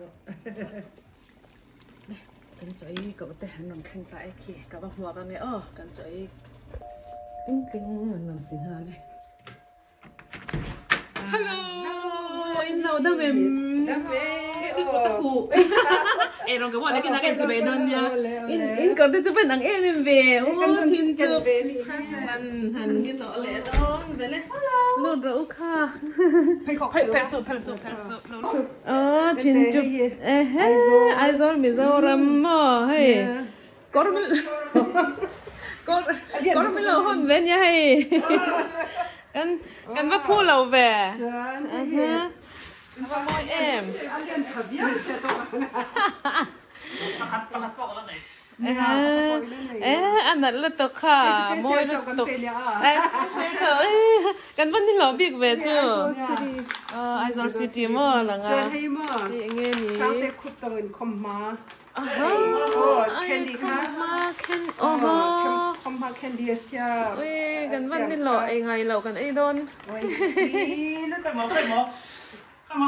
rawh. Kan chaw ei koh te an rawn thleng ta e khi ka va hmuak ange aw kan chaw ei tling tling an rawn ti nghal e. Hello in lo dam em Dam e Ei rawn ka buah lekin a ka inchawh ve dawn nia in in kawr te chu pan ang em em ve aw thin chu han han ni hlawh leh dawn vel e lut rawh u kha phelh suh phelh suh phelh suh aw thin chu ehe Aizawl Mizoram maw hei kawr min kawr kawr min lo hawn ve nia hei kan kan va phu lo ve a va mawi em eh a nalh lutuk kha mawi lutuk eh special chaw kan va ni lo bik ve chu Aizawl city maw lang a hei enge ni. Ui kan van ni lo ei ngai lo kan ei dawn. Kan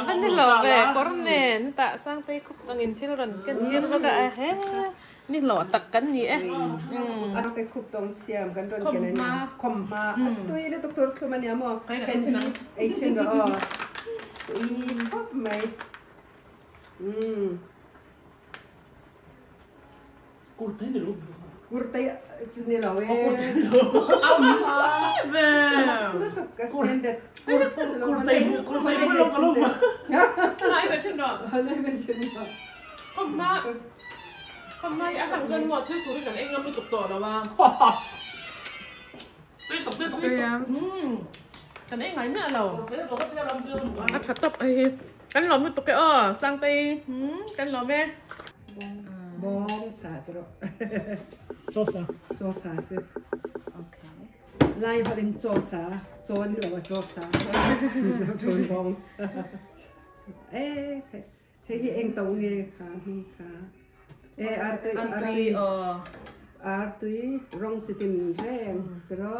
van ni lo ve kawr nen hetah Sangtei khup angin thil rawn ken tir bawk a ehe. Ni hlawh tak kan ni e. A te khup tawng siam kan rawn ken a ni. Khawm hma. A tui lutuk tur thlum a nia maw? Khen hi ei chhin rawh aw. Tui khawp mai. Umm. Kurtei ni lo. Kurtei chu ni lo e. Kurtei ni lo. Ve. Lutuk ka standard. Kurtei kurtei lo ka lo. Ai ve chhin rawh. Ai ve chhin rawh. Khawmhma khawmhma hi a hlang chuan maw thil tur hi kan ei ngam lutuk tawh lo a. Tui tuk tui tuk tui tuk. Umm kan ei ngai miah lo. A tha tawp hei hi. Kan lawm lutuk e aw Sangtei umm kan lawm e. Bawng sa te rawh. Chaw sa. Chaw sa si. Lai holh in chaw sa. Chaw ni lo a chaw sa. Mizo thawn bawng sa. Eh Hei hi eng to nge kha hming kha e artui artui aw artui rawng chi tin reng tiro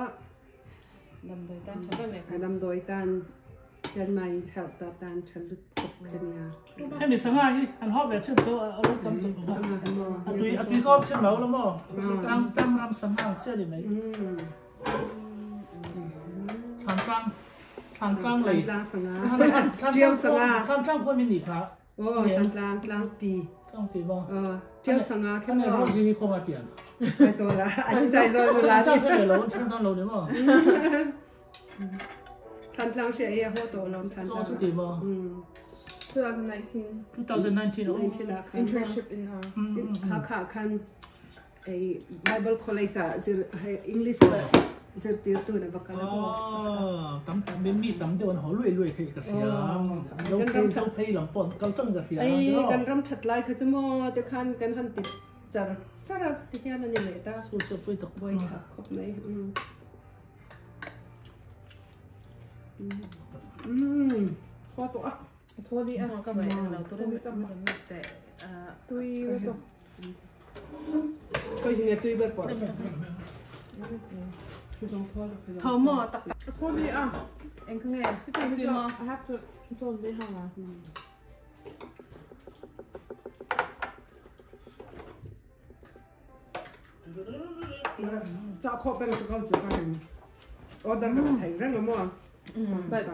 damdawi tan tha ber nei damdawi tan Chiang health ta tan tha lut khawp kha nia hemi sangha hi an ho ve chin to a lo tam tuk lo a tui a tui kawp chin lo lo maw tlang tlang ram sangha ang chiah ni mai thlan tlang Thlantlang lei. Thlantlang sanga. Ṭiau sanga. Thlantlang khua min nih kha. Aw, Thlantlang tlangpi. Tlangpi ba. Aw, Ṭiau sanga khe maw. Rosie hi khua nga pian. Aizawl ah. An Aizawl nula. Thlantlang khe lo, Thlantlang lo ni maw. Thlantlang hria i a haw tawh lawm Thlantlang. Aw, chuti maw. 2019. 2019 oh. 19 ah khan. Internship in Hakha khan Ei Bible College ah zir hei English zirtirtu in a va kal a bawk. Aw tam mi tam deuh an haw luai luai theih ka hria. Zo phei zo phei lam pawh an kal tlang ka hria. Ei kan ram that lai kha chu maw te khan kan han ti char char a ti hian a ni leh ta. Su chu pui tak buai thlak khawp mai. Umm thaw tawh a. Thaw dih a. Ka mai lo turin teh tui lutuk. Koi hi nge tui ber pawh. Tho maw tak tak. Tho ni a. Eng kha nge? Tui maw? I have to chawn ve hang a. Cha kho peng chu kau chu ka hin. Order ka thei reng a maw. But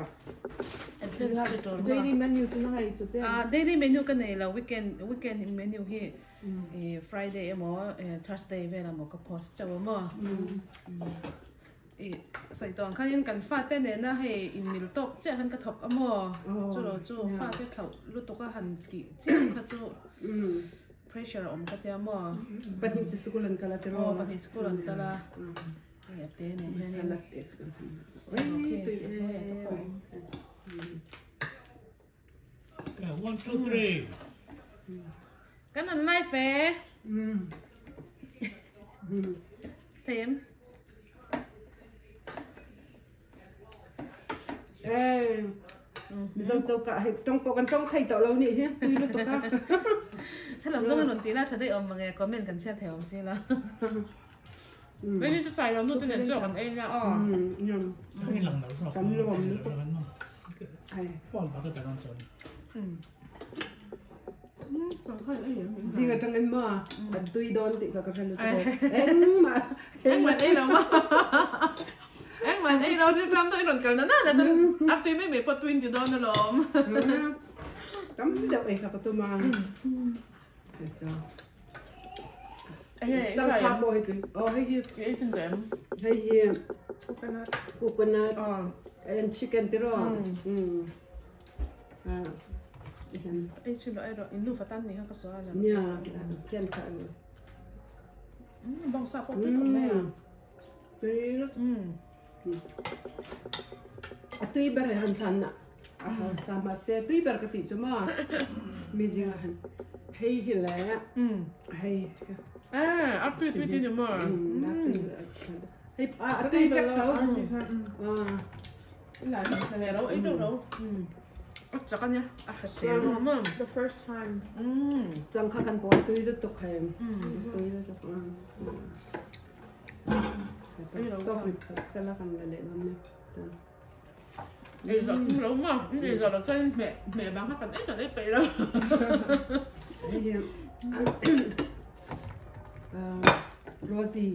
daily menu chu na ngai chu te. Ah daily menu ka nei lo weekend weekend in menu hi i Friday emaw Thursday vel emaw ka post chauh emaw. I sawi tawh ang khanin kan fate nena hei in mil tawk chiah khan ka thawk emaw chu lo chu fate thlauh lutuk a han tih chiah kha chu pressure a awm ka tia maw. Pahnih chu school an kal a tiraw. Aw pahnih school an kal a. One, two, three. Kan an live e. Thêm. Ê, Mizo choka hei tawng pawh kan tawng thei tawh lo nih hi tui lutuk a. Tha lo zawng in rawn tih la tha daih awm mange comment kan chhiat thei awm si la. Vei chu sai lo nu te nen chaw kan ei nia aw. Kan lawm lutuk. Zing atangin maw a tui dawn tih kha ka hre lutuk aw. Engmah Engmah ei lo maw. Engmah ei lo ri ram deuh i rawn kal na na chuan a tui mai mai pawh tuin ti dawn alawm. Tam deuh ei kha ka tum a. Changkha pawh hei tui. Aw hei hi. Ei chin em. Hei hi coconut. Coconut. And chicken tiraw. Ei chin lo ei rawh. In nufa tan ni kha ka sawi a. Nia chian kha. Bawngsa pawh tui khawp mai a. Tui lutuk. A tui ber hi han thlan a a hausa mahse tui ber ka tih chu maw mi zingah han hei hi le hei a tui tui tui ni maw hei a tui vek tho ro ei deuh ro a chak ania a hrisel lo maw the first time changkha kan pawh tui lutuk hei tui lutuk Ei zawh tum lo maw? In ei zawh loh chuan hmeh hmeh vang kha kan ei kan ei peih lo. Rosie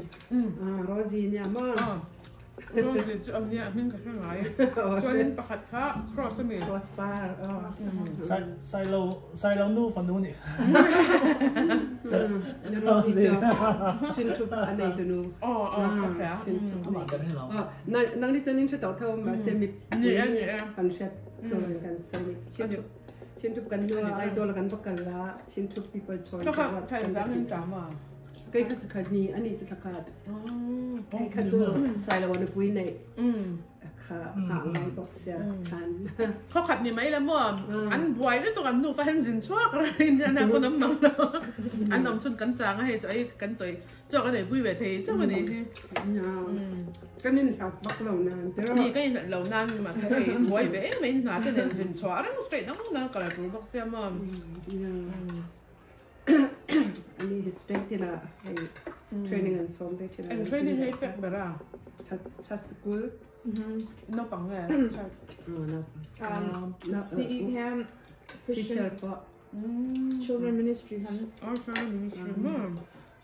Rosie nia maw? Rosie chu a nia a hming ka hre ngai. Chuanin pakhat kha Cross a ni. Cross par. Sailo Sailo nu fanu ni. Rosie chu chin thup a nei tu nu. Aw aw ka hria. Chin thup a nei. Nang ni chuan in hre tawh tho mahse mi kan hriat tur in kan sawi chin thup chin thup kan nu a Aizawl a kan va kal a chin thup people choice award kan va ti kei kha chu khat ni ani chu thla khat kei kha chu Sailoa nupui neih kha nghah ngai bawk sia khan khaw khat ni mai la maw an buai lutuk an nufa hian zin chhuak reng in an awm mang lo an awm chhun kan chang a hei chu ei kan chawi Chaw ka neihpui ve thei chauh a nih hi. Kan inhlat vak lo nan tiraw? Ni ka inhlat lo nan mahse hei buai ve em mai hna te nen zin chhuah reng straight ang ang kal tur bawk sia maw. Ani hi straight in a hei training an sawm ve thin a. Eng training hei pek ber a? Chat school. Naupang nge? Naupang. CE hian Teacher pawh. Children ministry han. Children ministry maw?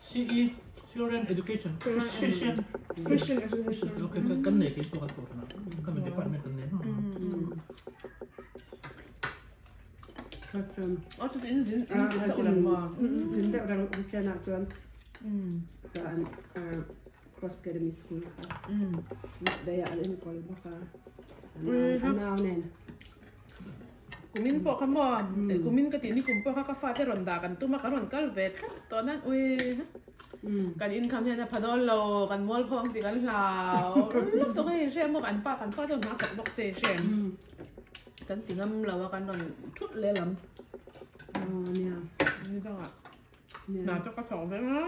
CE, Children Education, Christian, Christian Education. Okay, kan nei kei pawh kan pawh na. Kan department kan nei. Oh, tu in zin in zin deuh rang ma. Zin deuh rang weekend ah chuan. Chuan Cross Academy School kha. Dai ah an enkawl bawk a. Anau nen. Kumin pawh kha maw, kumin ka tih ni kum pawh kha ka fate rawn dah kan tum a, ka rawn kal ve thlap tawh nan ui kan income hian a pha dawn lo, kan mual phawng tih kan hlau lutuk tawh hei hre maw kan pa kan pa chuan hna thawk bawk se hre kan ti ngam lo a kan rawn thut leh lam ni dangah hna chu ka thawk ve a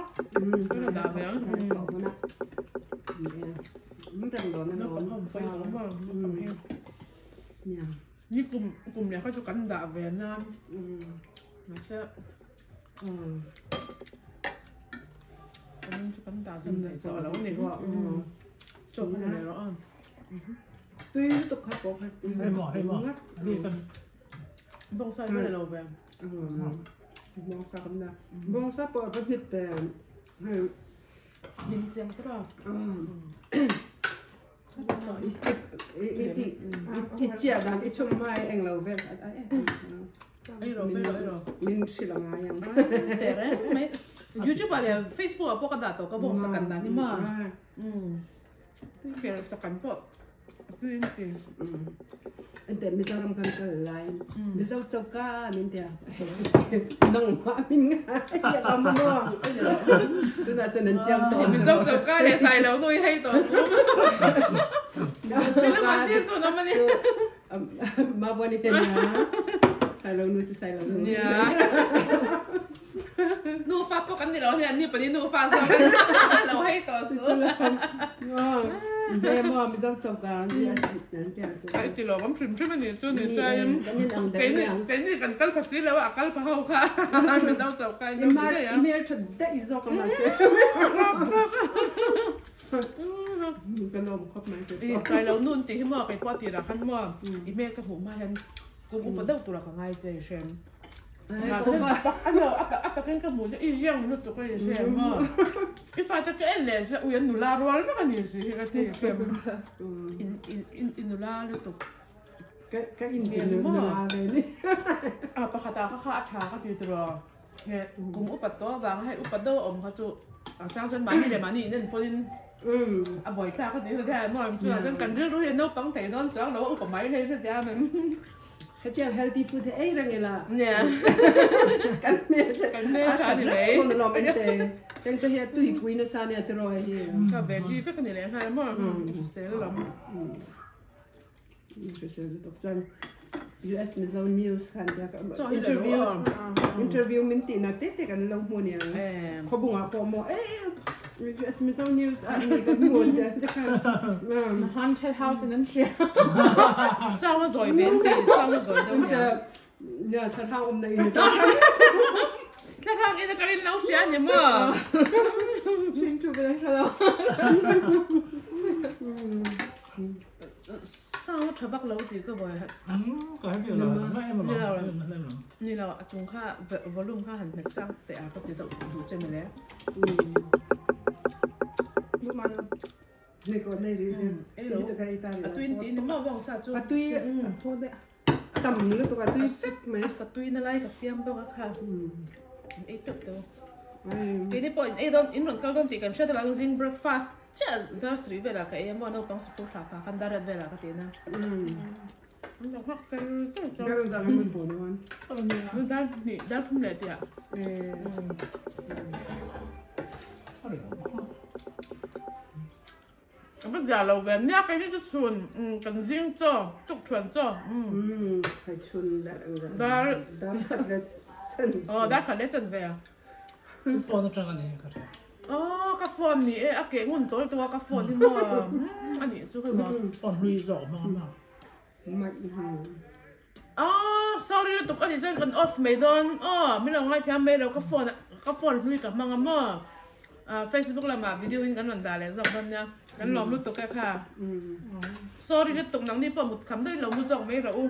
ka rawn dah ve ang Ni kum kum leh kha chu kan dah ve nan mahse kan chu kan dah zan daih tawh lo ni chaw kan nei rawh a tui lutuk kha pawh kha hei maw hei maw ani kan bawngsa hi lo ve bawngsa kan na bawngsa pawh va hnit ve hei min chiang tawh I chiah dan i chum mai eng lo vel min hrilh a ngai ang. Mai YouTube ah leh Facebook ah pawh ka dah tawh ka bawng sakan dan hi ma. Khel sakan pawh tui an ti. Ente Mizoram kan kal lai Mizo choka min tia nangmah min ngai a awm maw tunah chuan an chiang tawh Mizo choka leh Sailo nu hi hei tawh sum Mizo choka chu Mabuani te nia Sailo nu chu Sailo nu nia Nufa pawh kan ni lo nia ni pahnih nufa zawk lo hei tawh sum. Nge maw Mizo choka an ti an ti ang chu. Ai ti lo awm hrim hrim a nih chu ni chuan Kan in ang deuh keini aniang. keini kan kal pha si lo a, a kal pha ho kha Mizo choka in lo ti daih a. I hmel tha daih zawk a mahse. Ka lawm khawp mai che pawh. I kai lo nun tih hi maw kei pawh a tirah khan maw i hmel ka hmuh hma hian kum upa deuh tura ka ngai che i hrem. A takin ka hmuh che i young lutuk a i hrem maw. I fate ka en leh se ui an nula rual vek a ni si hi ka ti hrem. I nula lutuk. Ka in nula ve ni. A pakhatah kha kha a tha ka ti tiraw. He kum upat tawh avanga hei upat deuh a awm kha chu a chang chuan mahni leh mahni in en pawhin a buaithlak a ti hre tia maw chuvang chuan kan rilru hi a naupang thei dawn chuang lo a upa mai hle hre tia men. Hetiang healthy food hi ei reng ila kan hmel che kan hmel tha ni mai khawn alawm ente heng te hi a tui pui nasa ania tiraw hei hi. Ka veggie vek a ni leh nghal maw hrisel lam. Hrisel lutuk chuan US Mizo News khan tia ka interview interview min tih na te te kan lo hmu nia khawbungah pawh maw e US Mizo News ah ni kan hmu tia te khan Haunted house in an hria Sang a zawi ve an ti sang a zawi deuh nia Nia thlarang awm na in atang khan Thlarang in atangin lo hria ni maw Hring thu kan hre lo. Sang a tha vak lo tih ka vawi hat. Ka hre lo na em lo ni lo a chung kha volume kha han hmet sang teh a ka ti deuh duh che mile. Ni ko nei ri ei lo a tui ti ni maw bawng sa chu a tui tam lutuk a tui vek mai a sa tui na lai ka siam bawk a kha ei teuh teuh keini pawh in ei dawn in rawn kal dawn tih kan hriat avangin zing breakfast Chiah dar sarih velah ka ei a maw naupang sikul thla pah khan dar riat velah ka ti na. An lo nghak tel tel chu. Dar zang an pawh ni wan. Dar hnih dar thum leh tih ah. Ka va zia lo ve nia kei ni chu chhun kan zing chaw tuk thuan chaw. Hei chhun dar dar khat le chan. Aw dar khat le chan ve. Phone atang a ni ka hria. Aw ka phone ni e a keh ngun tawl tawh a ka phone hi maw a nih chu hei maw. Phone hlui zawk hmang a maw. Aw sorry lutuk a nih chuan kan off mai dawn aw min lo ngaithiam mai lo ka phone ka phone hlui ka hmang a maw facebook lamah video in kan rawn dah leh zawk dawn nia kan lawm lutuk e kha sorry lutuk nangni pawh mut kham daih lo mu zawk mai rawh u.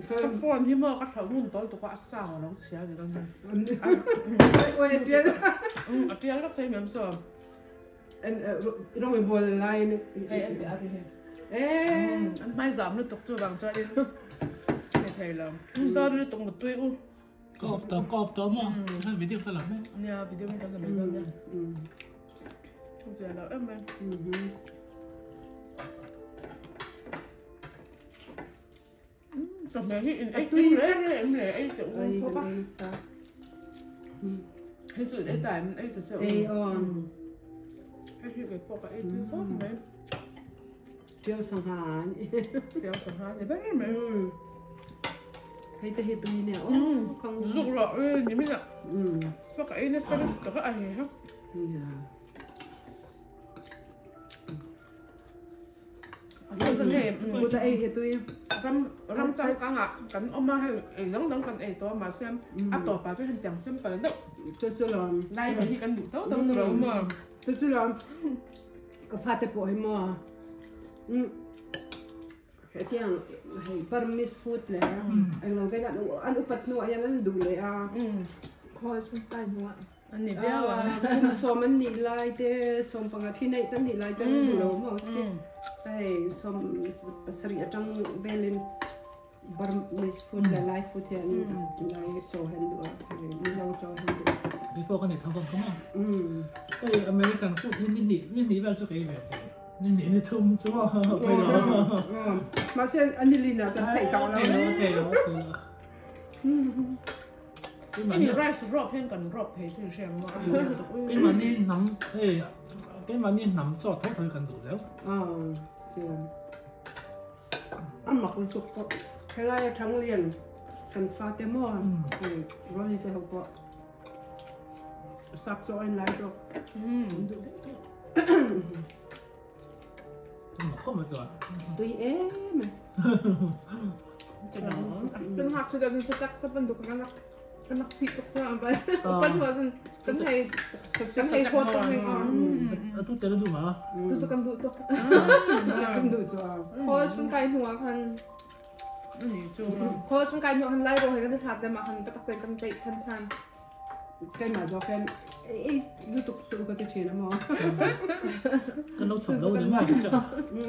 Ka phone hi maw ka thloh ngun tawl tuk a, a sound a lo chhia ni dawn hian. Oi a tial. A tial vak thei mem saw. Rawng i bual lai ni. Hei an ti a ri hei. An hmai zam lutuk chu vang chuan in ni thei lo. Sorry lutuk muttui u. Ka off tawh ka off tawh maw. Khan video ka la mai. Nia video kan la mai dawn nia. Zia lo em mai. Chawhmeh hi in ei tui reng reng em le ei teh u khawp a. Hei chu in ei ta em ei ta che u. Ei aw. Hei hi kei pawh ka ei tui khawp mai. Tiau sangha ani. Tiau sangha ni ber mai. Hei te hi tui nia aw. Zuk rawh ni min ah. Ka ei nasa lutuk a a he ha. Kuta ei hi tui. Ram ram changkang ah kan awm a hei ei dang dang kan ei tawh a mahse a tawpah chuan hetiang tiang simple deuh Chu chu lawm. Lai mai hi kan duh tho tho tur a awm a. Chu chu lawm. Ka fate pawh hi maw. Hetiang hei Burmese food leh englo vel an upat hnuah hian an duh leh a. Khawi chhungkai hnuah. An ni viau a. Kum sawm an nih lai te, sawm panga thi neih an nih lai chuan an duh lo maw hei sawm pasarih atang velin Burmese food leh Lai food hi an Lai chaw hi an duh a, Mizo chaw hi an duh a. Kei pawh ka nei tho vang kha maw. Hei American food hi ni hnih ni hnih vel chu ka ei ve thei. Ni hnih ni thum chu maw pawi lo. Mahse a nilin ah kan theih tawh lo. Thei lo thei lo thei lo. Hemi rice rawp hian kan rawp thei chu i hre ang maw? Keimahni hnam hei keimahni hnam chaw tho tho hi kan duh zel. A mak lutuk pawh helai a thang lian kan fate maw rual hi te ho pawh. Sap chaw in lai zawk. Tui em mai. Kan ngakchia lio cun sacak ta bantuk kan rak kan rak fih tuk caah bal. Upat hnu ahcun kan hei kan hei huat tuk ning ah. Atu te na duh ma? Tu cu kan duh tuk. Kan duh cu. College kan kai hnu ah khan College kan kai hnu ah khan Lai rawl he kan i hlat le mah khan biatak tein kan tlaihchan ṭhan. Keimah zawk hian ei lutuk suh ka ti thin a maw. Kan lo chum lo ni mai chu.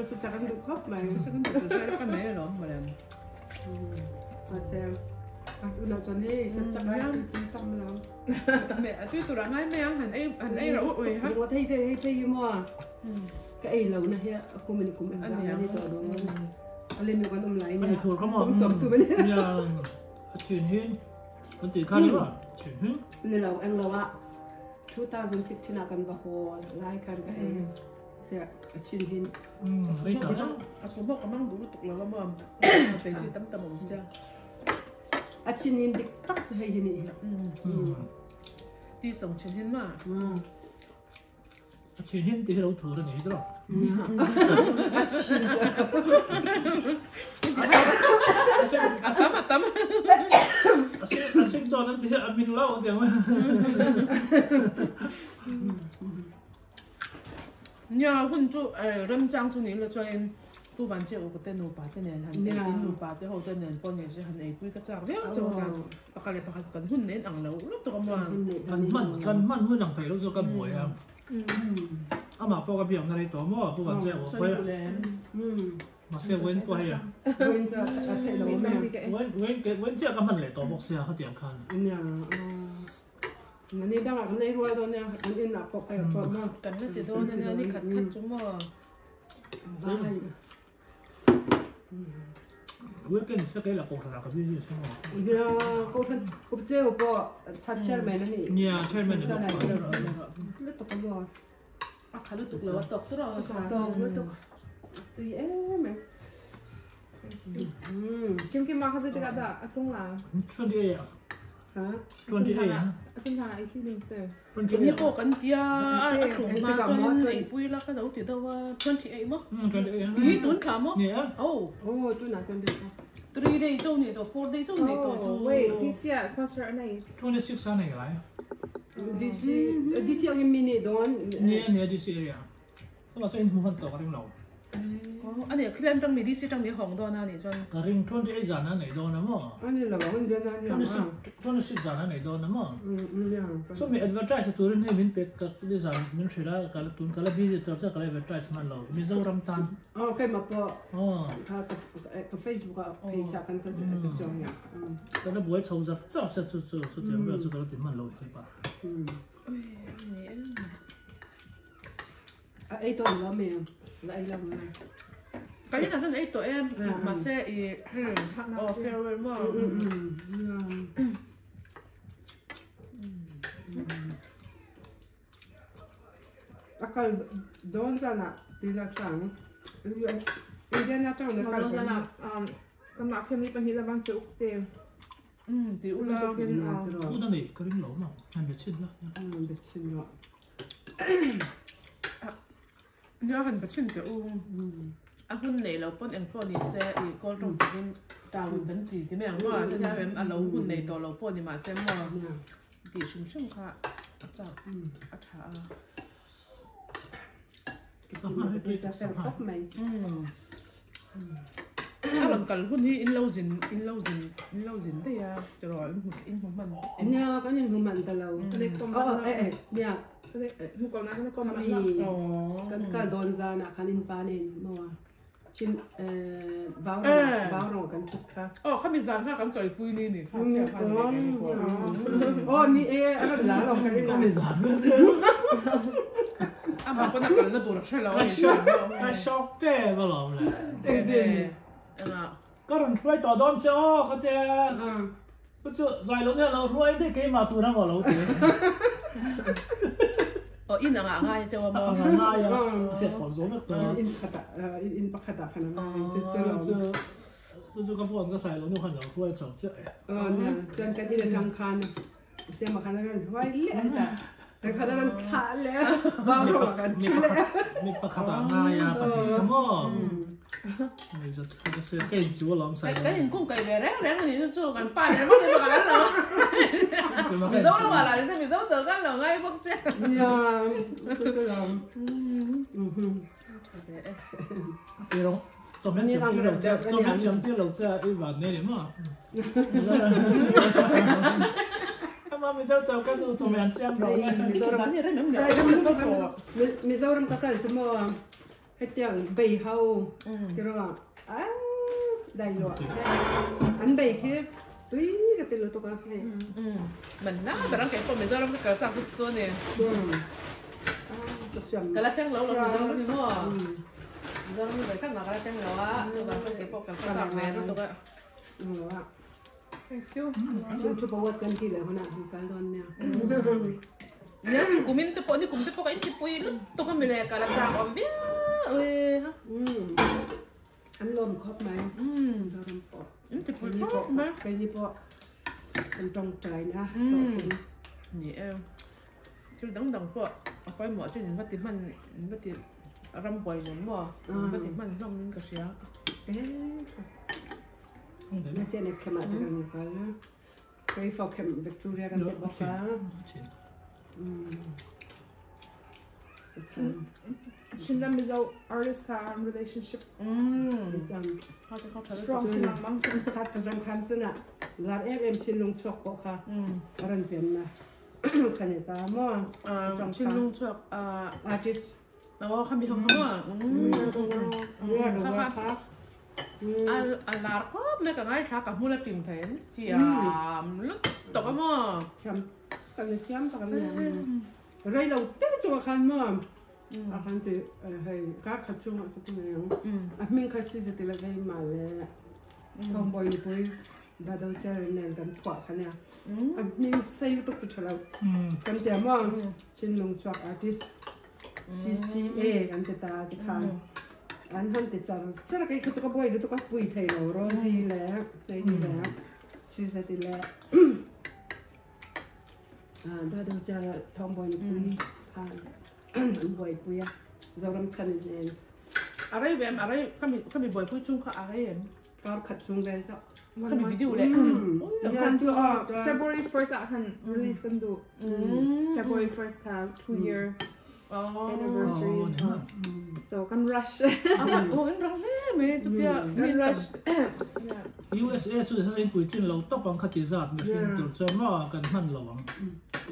Sacak an duh khawp mai. Sacak an duh chu ka nei alawm mawle. Mahse a tunah chuan hei sacak ai tui tam lo. Me a tui tur a ngai mai ang han ei han ei rauh ui ha. Ringawt hei hei hei hi maw ka ei lo na hi a kum in kum engzah nge ni tawh dawn. A lem kan awm lai nia. Kum sawm thum a ni. A thin hi Kan ti kha ni maw? Ni lo, eng lo ah 2015 ah kan va haw lai khan ka ei. Tiah a chin hin. Rei ta na. A chum hawk a mang duh lutuk lo a maw? Thei chi tam tam awm sia. A chin hin dik tak chu hei hi ni hi. Ti song chin hin ma. A chin hin ti hi lo thur a ni hi tiraw? A sam a tam. A sing chawn an ti hi a min lo an ti ang. Nia hun chu remchang chu ni la chuan Tu van che u ka te nupa te nen han ei tin nupa te ho te nen pawh ni se han eipui ka chak viau chu ka pakhat leh pakhat kan hun nen ang lo lutuk a maw. Kan hman kan hman hun ang thei lo chu ka buai a. Amah pawh ka biak na rei tawh maw pu van che u pawh mahse wen pawh hei a. Wen chu a theih lo awm e. Wen wen wen chiah ka hman leh tawh bawk sia khatiang khan. Nia ni dangah kan ei rual dawn nia an inah pawh ka pawh maw. Kan la ti dawn ania ni khat khat chu maw. Weekend se kei la kohhran ah ka busy si maw? Nia, kohhran up cheu pawh chat chairman a ni. Nia, chairman ni bawk pa. Lutuk a maw? A kha lutuk lo a tawk tur a. Tawk lutuk. Tui em em. Kim kim ma kha zei tikah dah a tlung la? 28 ah. 28 ah. A tlung hlan ah i ti ding si. Ni pawh kan tia a thlum hma chuan eipui la ka lo ti deuh a 28 maw? 28 Hi tun thla maw? Ni a. Oh. Oh, tunah 28. 3 day chauh ni tawh, 4 day chauh ni tawh chu. Wait, this year concert a nei. 26 a nei lai. DC DC ang in mi nih dawn. Ni a ni a DC area. Amah chuan in hmu hman tawh ka ring lo. Aw, a nih khilai atang mi DC atang mi hawng dawn a nih chuan. Ka ring 28 zan a nei dawn a maw? A ni lo ang, Indian a ni ang a. 26 zan a nei dawn a maw? Chu mi advertise turin hei min pek ka nizan min hrilh a, ka la tun ka la busy char char ka la advertise hman lo, Mizoram tan. Aw, keimah pawh kha ka Facebook ah page ah khan ka chuang nia. Ka la buai chho zar char sia chu chu chutiang vel chu ka la ti hman lo ni kha. A ei tawh lo mi la ei lo mai. Ka in ah chuan ei tawh e mahse i aw farewell maw. A kal dawn zan ah ti la tang US Indiana tang na kal dawn zan ah kanmah family pahnih la bang che uk te. Ti ula. Tun a nei ka ring lo maw? An be chhin la. An be chhin lo. Nia han be chhin teh u. A hun nei lo pawn eng pawh ni se i call tawng takin tawin kan ti ti mai ang maw? Chutia em a lo hun nei tawh lo pawh ni mahse maw tih hrim hrim kha a chak a tha a. A rawn kal hun hi in lo zin in lo zin in lo zin daih a tiraw in hmu in hmu hman Nia kan in hmu hman ta lo aw eh eh nia khami kan kal dawn zan ah khan in pa nen maw chin vau rawng vau rawng kan thut kha aw khami zan kha kan chawipui ni ni kha chiah khan aw ni e a rawn la lo ka ring a khami zan Amah pawn a kalna tur a hre lo a ni. Ka shock tep alawm le. Engtin? Engah? Ka rawn hruai tawh dawn che aw ka ti a. Chu chu zai lo nia lo hruai daih keimah tur ang aw lo ti. Aw in angah ngai deuh a maw? Angah ngai a, a hriat pawh zawh vek tawh a. In khatah, in pakhatah khan a ngai chu chu lo. Chu chu ka phone ka sai lo nu khan lo hruai chho chiah e. Aw nia, chuan kan in atang khan Siama khan a rawn hruai leh a hetah. Kha ran thla le vau ro kan thu le. Mi pakhat ah ngai a pahnih kha maw. Mi zat kha se ka in chu alawm sai. Kan in kung kai ve reng reng ani chu chu kan pa le mah le kan lo. Mizoram ah lah ni Mizo chaw kan lo ngai bawk che. Nia chu chu lo. Pero chawhmeh siam tir lo che chawhmeh siam tir lo che i van nei leh maw. Ama Mizo chaw ka nu chawhmeh an siam lo le. Mizoram Mizoram ka kal chu maw hetiang bei ho tiraw a dai lo an bei khi tui ka ti lutuk a hei. Man na berang kei pawh Mizoram ka kal chak chu chu ni. Ka la thleng lo lo Mizoram ni maw. Mizoram ni ve khat mah ka la thleng lo a chuvang chuan kei pawh kal ka chak ve lutuk a. Thank you. Chin thu pawh kan ti leh hunah kan kal dawn nia. Nia kumin te pawh ni kum te pawh ka intipui lutuk a mi le ka la chak awm viau e ha. An lawm khawp mai. Mizoram pawh. Intipui khawp mai. Keini pawh kan tawngtai na hlawhtling. Ni e. Thil dang dang pawh a pawimawh chu in va ti hman in va ti ram buai nen maw in va ti hman hlawm in ka hria. Na sian ep khem ah te kan kal a. Kei fo khem Victoria kan ti bawk a. Chinlam Mizo artist kha relationship strong si lengmang. Kha ka ram khan chuna lar em em chinlung chuak pawh kha a ran pian na khan e ta maw. Chinlung chuak artist. Aw kha mi hong maw. Kha kha a lar khawp mai ka ngaithla ka hmul a tim thei an thiam lutuk a maw. Thiam kan thiam tak an ni. Rei lo te chungah khan maw a khan ti hei kar khat chungah ka ti mai ang. A hming kha si zati la vei mah le Thawngbawi nupui Dado Chair nen kan phuah kha nia. A hming sei lutuk chu tha lo. Kan tia maw Chinlung chuak artist CCA kan ti ta ti khan an han ti char char a kei kha chu ka buai lutuk a pui thei lo Rosie le Lady le Suzette le Dado Chair Thawngbawi nupui khan an buaipui a Zoram chhan in nen. A rei ve em a rei ka mi buaipui chung kha a rei em. Kar khat chung vel chauh. Ka mi video leh. Chan chu February 1st ah khan release kan duh. February 1st kha 2 year anniversary. So kan rush. Oh in rang hle mai chutia kan rush. USA chu in puitlin lo tawp ang kha ti zat mihring tur chuan maw kan hman lo ang.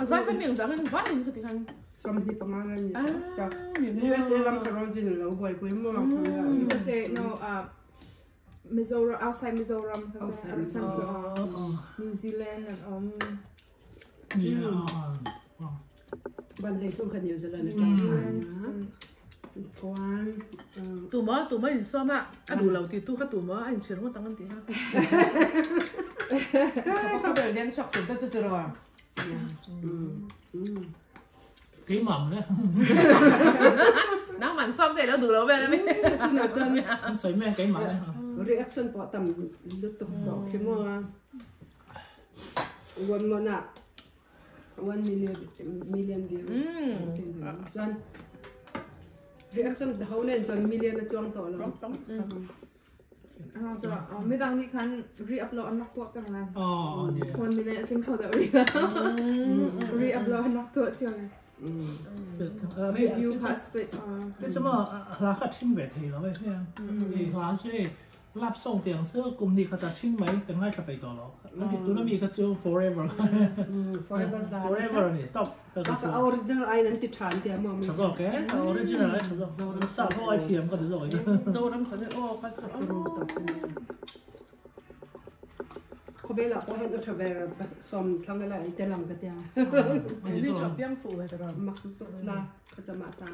A zai ka mi ang zang in vai in kha ti khan. 25 vel ni USA lam kha Rosie lo buaipui maw. USA no Mizoram outside Mizoram outside Mizoram New Zealand an awm. Ban lei sung kha New Zealand atang chuan tuma tuma in sawm a a duh lo ti tu kha tuma a inchhir ngawt ang an ti ha. Khawvel den chhuak tur te chu tiraw. Keimah le. Nangman sawm che lo duh lo vel ami. An sawi mai keimah le. Reaction pawh tam lutuk tawh khi maw a. One mon ah 1 million million view. Chuan reaction ho nen chuan million a chuang tawh lo. Midang nih khan re-upload an rak tuah peng lai. Oh, yeah. 1 million a tling kho deuh rih lo. Re-upload an rak tuah cio le. Review kha split. Cái chama hla kha thing ve thei lo e. Hla chu e lap song tiang chu kum ni kha ta thing mai kan ngai thla pe to lo. Lan ti tuna mi kha chu forever. Forever da. Forever ni top ka Ka chu. Original ai nan ti than ti mo mi. Tha zo ke original ai tha zo. Sa ho ai thiam ka ti zo. Zoram kha ne aw kha kha. Khawvel ah pawh hian a tha ber sawm thlang ila i te lang ka tia. Ni chu piang fu ve tiraw. Mak lutuk la kha chama ta.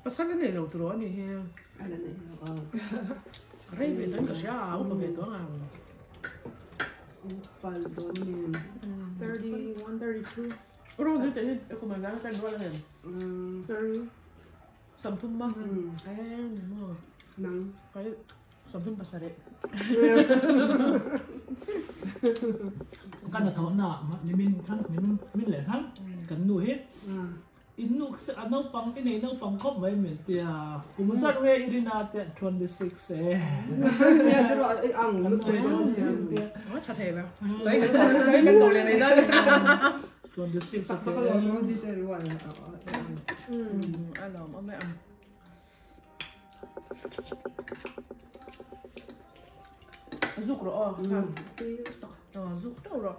Pasal a nei lo tiraw ani hi. Ala nei lo. Rei ve dawn ka hria a upa ve tawh ang. Pal dawn ni. 31, 32. Rose te hi kum ang zang kan rual ang em. 30. 30 ma. Eh ni maw. Nang. Kai 37. Ka hnathawhna ah nimin khan nimin min leh khan kan nu hi in nu a naupang i nei naupang khawp mai min tia kum zat nge i rin a tia 26 e. Nia te ruah i ang lutuk dawn sia. Tha thei lo. Chawi kan chawi kan tawh leh mai dawn. 26 Tak tak alawm Rosie te ruah A lawm awm e ang. Zuk rawh aw. Zuk teuh rawh.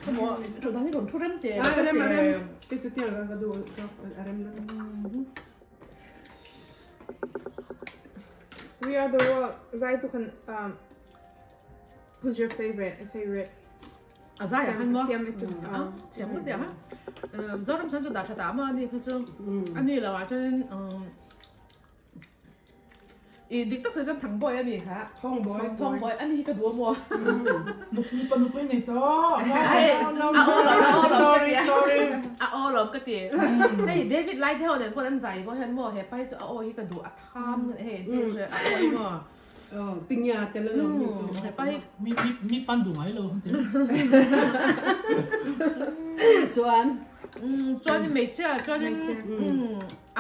Khamaw thu dang hi rawn thu rem teh. A rem a rem. Kei chu tiang ka duh a rem na. We are the world. Zai tu khan um who's your favorite? Favorite. A zai ah khan maw? Thiam i tu. Thiam ngawt tiang a. Zoram chan chu dah tha ta maw ani kha chu. Ani lo ah chuan i dik tak sawi chuan Thangbawi a mi kha. Thawngbawi. Thawngbawi ani hi ka duh a maw? Nupui pa nupui nei tawh. No no no sorry sorry. A aw lawm ka ti. Hei David lai te ho nen pawh an zai pawh hian maw hepa hi chu a aw hi ka duh a tham hei a aw hi maw. Pingya tel a lawm mi chu. Hepa hi Mi mi mi pan duh ngai lo. Chuan chuan in hmeichhia chuan in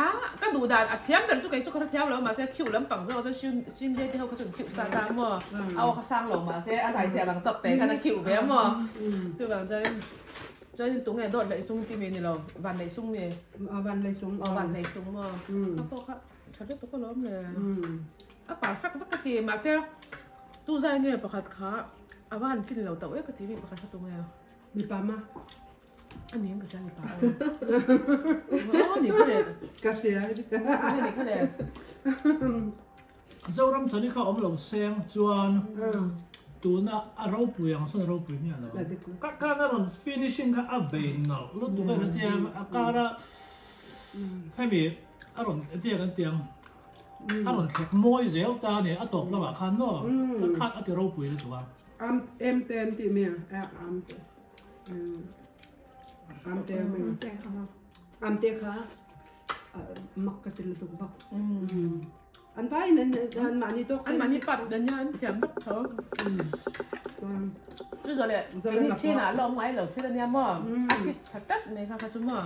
a ka duh dan a thiam ber chu kei chu ka hrethiam lo mahse khiuh lampang zawk chuan sim simbe te ho kha chu an khiuh sa ta maw a aw kha sang lo mahse a zai chhiah lang tawp te khan a khiuh ve a maw chuvang chuan chuan in tunge dawt leh sung timi ni lo van leh sung mi van leh sung van leh sung maw kha pawh kha Tha lutuk alawm le. A perfect vek ka ti mahse tu zai nge pakhat kha a va han tlin lo tauh e ka ti mi pakhat kha tu nge a. Mipa ma. A ni ang ka hria mipa aw. Aw ni kha le. Ka hria. Ni kha le. Zoram chani kha awm lo seng chuan tuna a ropui ang chuan a ropui miah lo. Ka khan a rawn finishing kha a bei nalh lutuk a tia a kara hemi A rawn tia kan ti ang, a rawn thlek mawi zel ta a ni, a tawp lamah khan maw, kha khan a ti ropui lutuk a. Am em te an tih mai a, am te, am te a mai am te kha mak ka ti lutuk bawk. An vaiin an an mahni tawk An mahni part dan hian an thiam vek tho. Chu zawh leh keini chin ah la awm ngai lo thil ania maw, a fit tha tlat mai kha kha chu maw.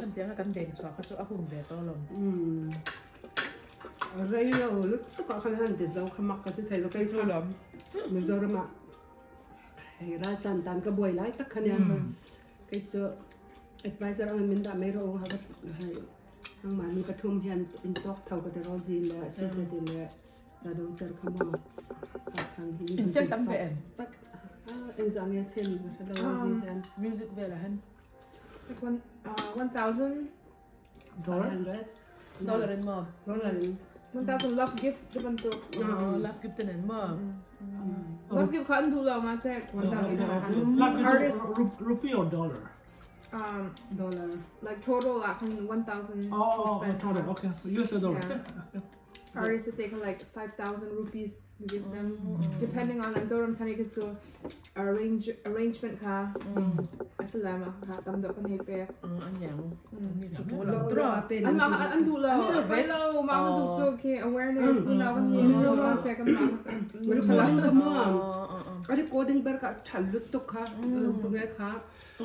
Kan tianga kan deng chhuah kha chu a hun ve tawh alawm. Rei lo lutuk ah khan han ti zo kha mak ka ti thei lo kei chu Mizoram ah hei raltlan tan ka buai lai tak kha nia kei chu advisor ang in min dah mai rawh u ha hei nangmahni pathum hian in tawk tho ka ti Rosie leh Sizeti leh Dado char kha maw kha khan hi In sen tam ve em? Pat engzah nge sen ka hre lo a zing hian. Music velah hian. Like one 1000 Dollar? 500 Dollar in maw? Dollar in. 1000 love gift te bantuk. Love gift te nen maw? Love gift kha an duh lo ma seh 1000 Love gift artist rupee or dollar? Dollar. Like total ah khan 1000 Oh, total okay. US dollar. Yeah. Artist te kha like 5000 rupees we give them depending on like Zoram Chani kha cu arrange arrangement kha asalam kha tam deuh kan hei pek. An yang. An mah an duh lo pai lo mah bantuk cu khi awareness unau kan ni ma se kan mah Recording kha mo a recording ber ka than lutuk kha tunge kha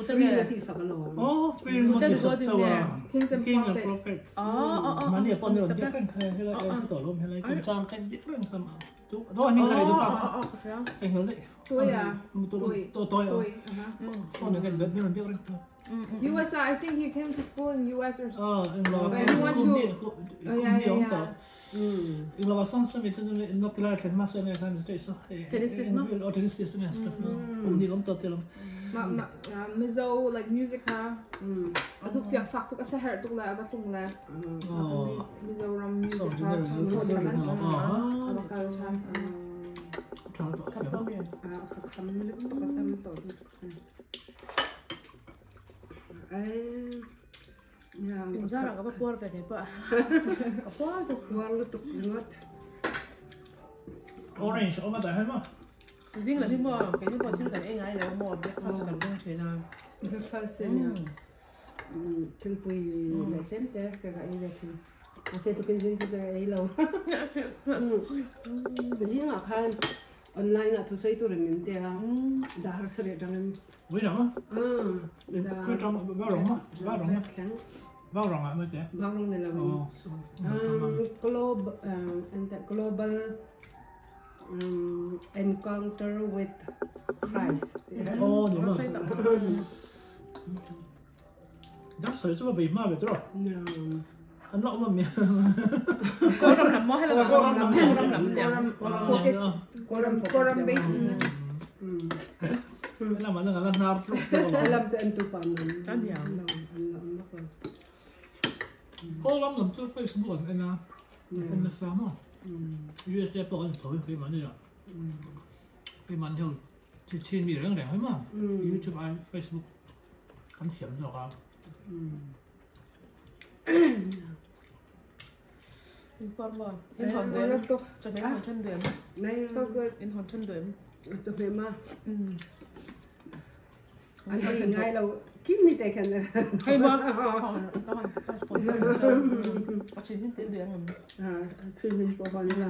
Free na tih sak alawm. Oh, free na tih sak chauh a. Kings and King and Prophet. Prophet. Oh, Mani pawh ni rawn biak reng kha helai eh tawh lawm helai kan chang kha biak reng kha ma. Tu do ani khai do pa. Eng hel dei. Toi a. Toi. Toi toi. Toi. Phone kan biak biak reng kha. US I think he came to school in US or Ah, eng lo. But he went to Oh yeah yeah yeah. Eng lo sang sami tu no kila thlen ma se ne khan state so. Tennessee no? Oh, Tennessee ne. Um ni om to te lom. Ma ma Mizo like music ha. A duk piak fak tuk a sa her tuk la a va tlung la. Mizoram music ha. A va kal than. Tha to. Ka kham lutuk a tam tawh lutuk. Inzarah ka va puar ve ngei pawh a. Ka puar tuk. Puar lutuk ringawt. Orange awm a dah hian maw? Zing lam hi maw keini pawh thil kan ei ngai lo maw breakfast kan ring thin a. Breakfast ania thingpui leh tlem te ka ei ve thin. Se tu kin zin chu ei lo. Zing ah khan online ah thu soi turin min tia dar sarih atangin. Vui rang a? Khui tang vau rang ma? Vau rang ma? Vau rang ah ma che? Vau rang ni lo in. Global global encounter with Christ. Oh ni ma. Dar sarih chu va bei hma ve tawh a. An la awm a mi. Kawlram lam maw helama Kawlram lam Kawlram lam niang. Focus Kawlram base in. Helama la la hnar tluk tluk a lawm. Helam chu en tu pa an awm. An niang. An la awm bawk a. Kawlram lam chu Facebook an en a. En nasa maw. USA pawh kan tho keimahni ah. Keimahni ho chi chin mi reng reng hi maw. YouTube ai Facebook kan thiam zawk a. In par maw? In hawn duai em? Chawhmeh in hawn then duai em? So good. In hawn then duai em? Chawhmeh ma. An ei ngai lo kim mi te khan. Hei ma. A chin hin te duai ang em? A chin hin pawh hawn la.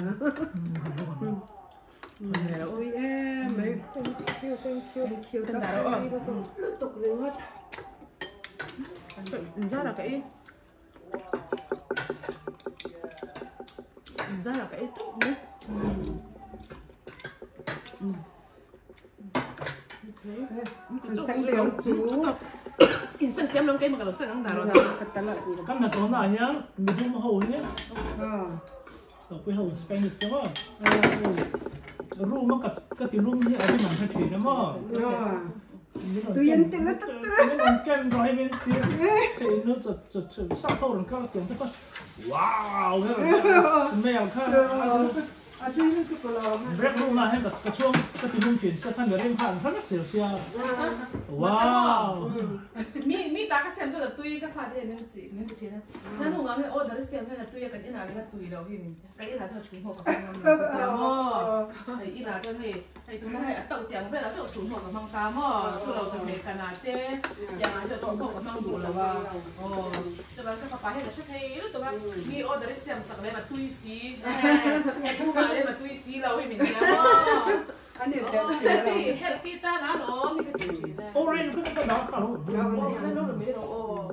Ui em mai. Thank you, thank you. Thank you. Kan dah rawh aw. Lutuk ringawt. In zara ka ei. In zara ka ei tawp mai. Sang tiang chu. In sang tiam lo keimah ka lo sang ang dah rawh. Kan hnathawhna ah hian midum ho hi Tawpui ho Spanish te maw? Room a ka ti lum hi a rim an hre thin a maw? Tui an tel a tak tak a. Min rawn ken rawh hei min ti hei nu chu chu sap ho rawn kal a tiang te kha wow he rawn ti a smell kha A tui lutuk alawm a. Break room ah hian ka chhuang ka ti lum thin sia khan rim kha an hre vek zel sia wow. Mi mi ta ka siam chuan a tui ka fate hian min chi min ti thin a. Na nu ngam hian order a siam hian a tui a kan inah rim a tui lo hi min ti. Ka inah chuan chhum ho ka hmang ngam lo ka tia maw. Hei inah chuan hei hei tuna hei a tauh tiang velah chauh chhum ho ka hmang ta maw. Chu lo chawhmeh kanah te tiang ah hian chhum ho ka hmang duh lo a. Aw chuan ka fapa hian a hre thei lutuk a mi order i siam sak lem a tui si he room ah lem a tui si lo hi min tia maw. Aw healthy tan a lawm hi ka ti thin a. Orange ka dah kha lo. Aw.